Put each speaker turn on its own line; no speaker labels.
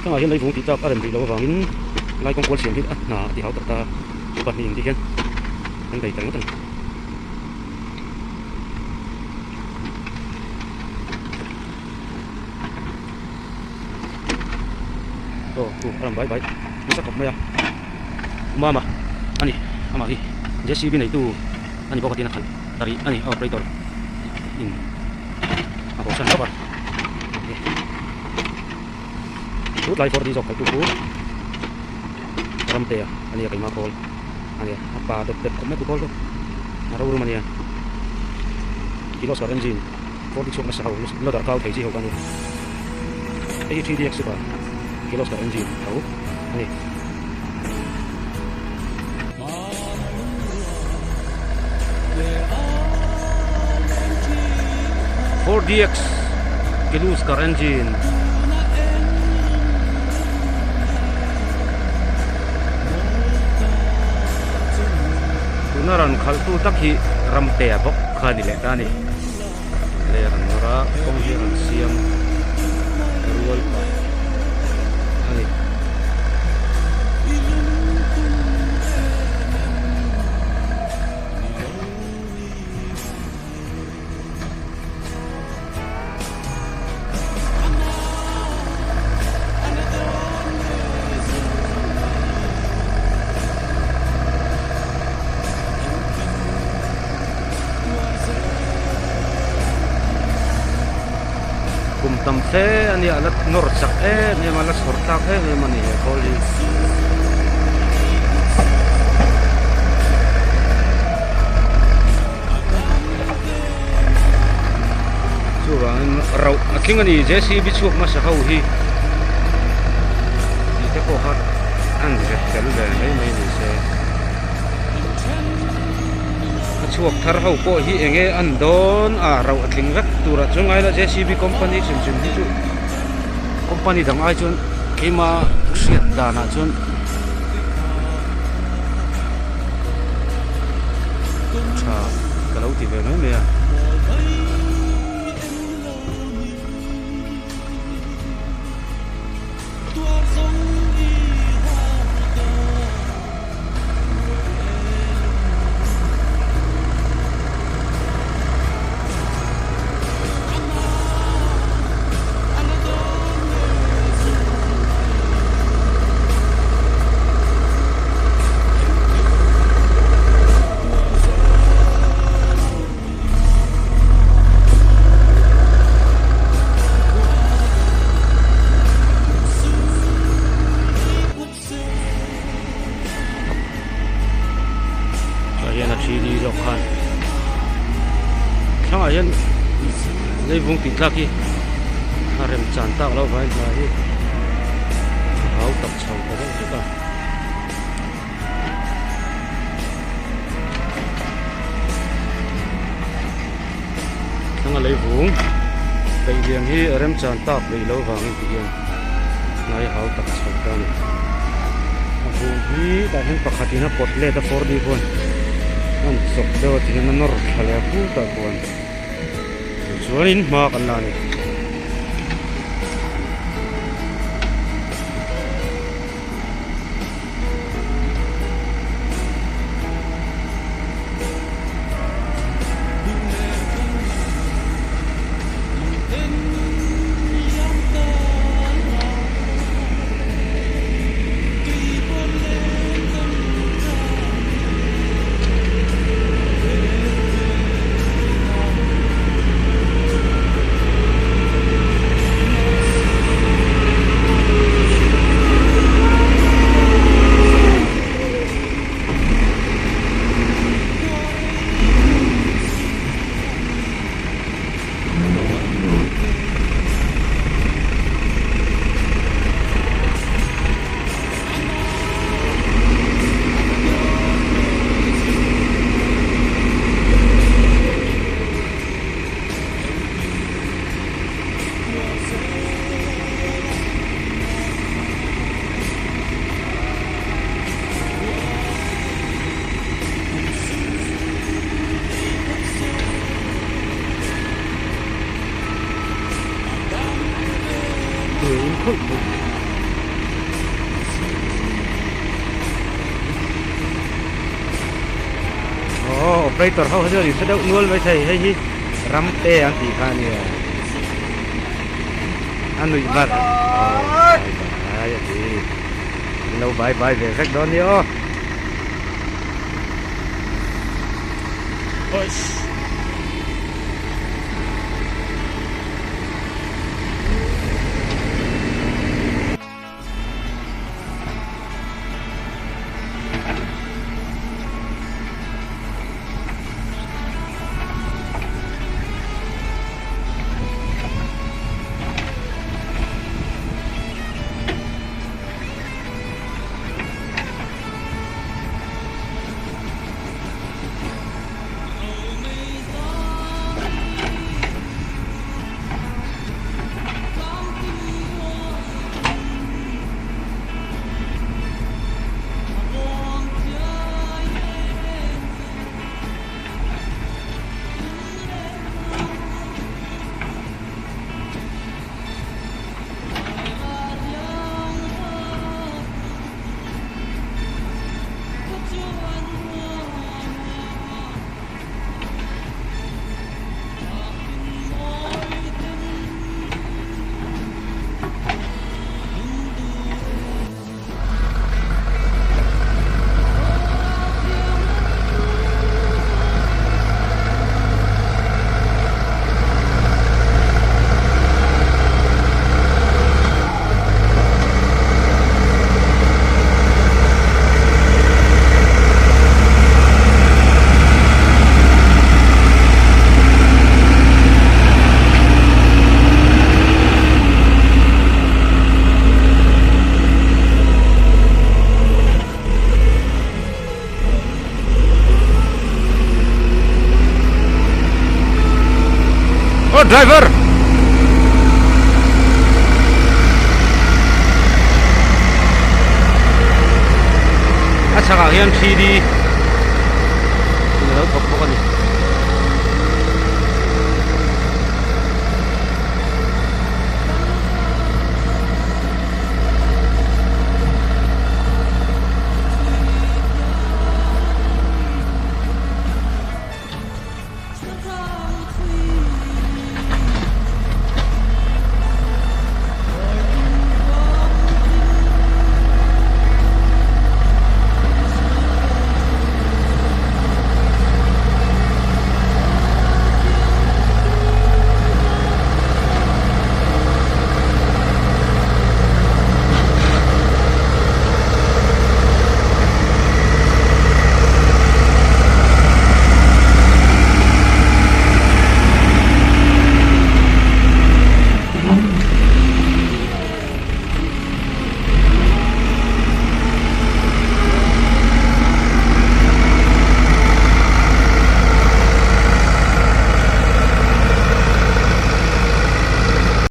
Tlangah hian leivung tih tak a rem rih loh avangin lai kawng kual siam hi a hna a ti hau tak ta pahnih in tih hian an bei ta ringawt a ni. Aw chu a rawn bai bai nasa khawp mai a Mama a ni amah hi JCB neitu a ni bawk a tiin a khalh ta rih a ni a operator in a haw san lawk a chu tlai fawr di zawk khalh tu chu Ramtea a nia keimah khawl a nia a pa dep dep khawp mai tu khawl chu a rorum a nia Kirloskar engine fawr di chhuak nasa ho loader kau thei chi ho kha a ni hei hi 3dx super Kirloskar engine tho a ni. 4DX Kirloskar engine tuna rawn khalh tu tak hi Ramtea bawk kha a ni leh ta a ni leh rawn nawr a kawng hi a rawn siam rual pah a ni. Kum tam fe a nia a la nawr chak em em a la chhawr tlak em em a ni he khawl hi. Chuvangin rauh a tling a ni JCB chhuak hmasa ho hi tih te pawh kha an zet tel ve mai mai ni se a chhuak thar ho pawh hi eng nge an dawn a rauh a tling vek turah chuan ngaila JCB company hrim hrim hi chu company dang ai chuan keima hriat danah chuan. Tha ka lo ti ve mai mai a. Tah hian a 3D zawk khan thlangah hian leivung tih tlak hi a rem chan tak loh vangin hna hi a hau tak chho ta deuh hlek a. Thlanga leivung peih liam hi a rem chan tak rih loh vangin ti hian hna hi a hau tak chho ta a ni. A vung hi tah hian pakhatin a pawt let a 4D khuan a han chawp deuh a ti hian a nawr thla leh a putah khuan chuanin hma kan la a ni. Tui in khawih bawk. Operator ho hi chuan in hre deuh nual maithei hei hi Ramte an tih kha a nia a nuih bar aw bye bye a ti an lo bye bye ve vek dawn nia aw. Aw driver! A chhakah hian 3D.